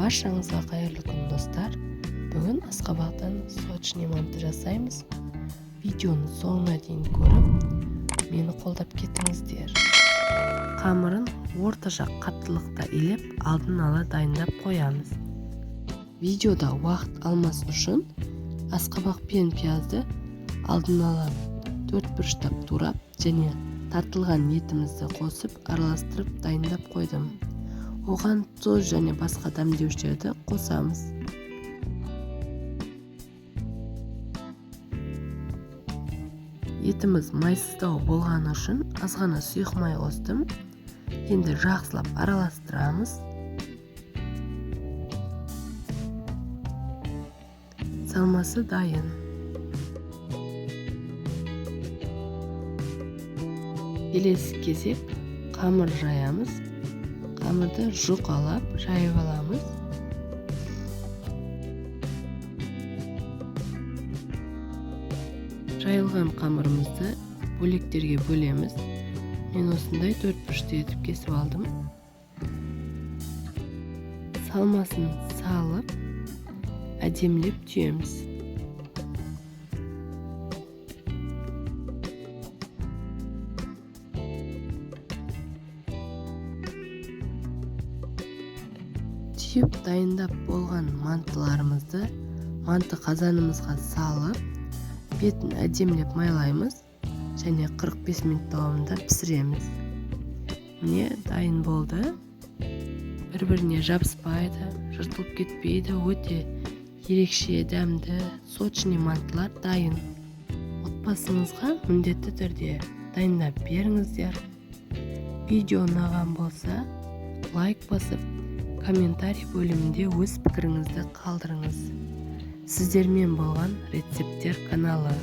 Баршаңызға қайырлы күн, достар. Бүгін асқабақтан сочный манты жасаймыз. Видеоның соңына дейін көріп, мені қолдап кетіңіздер. Қамырын орташа қаттылықта илеп, алдын ала дайындап қоямыз. Видеода уақыт алмас үшін асқабақ пен пиязды алдын ала төрт бұрыштап турап және тартылған етімізді қосып араластырып дайындап қойдым. Оған тұз және басқа дәмдеуіштерді қосамыз. Етіміз майсыздау болғаны үшін аз ғана сұйық май қостым. Енді жақсылап араластырамыз. Салмасы дайын. Келесі кезек қамыр жаямыз. Қамырды жұқалап жайып аламыз. Жайылған қамырымызды бөлектерге бөлеміз. Мен осындай төрт бұрышты етіп кесіп алдым. Салмасын салып, әдемілеп түйеміз. Түйіп дайындап болған мантыларымызды манты қазанымызға салып, бетін әдемілеп майлаймыз және 45 минут давамында пісіреміз. Міне, дайын болды. Бір-біріне жабыспайды, жыртылып кетпейді, өте ерекше дәмді сочный мантылар дайын. Отбасыңызға міндетті түрде дайындап беріңіздер. Видео ұнаған болса, лайк басып, комментарий бөлімінде өз пікіріңізді қалдырыңыз. Сіздермен болған Рецепттер каналы.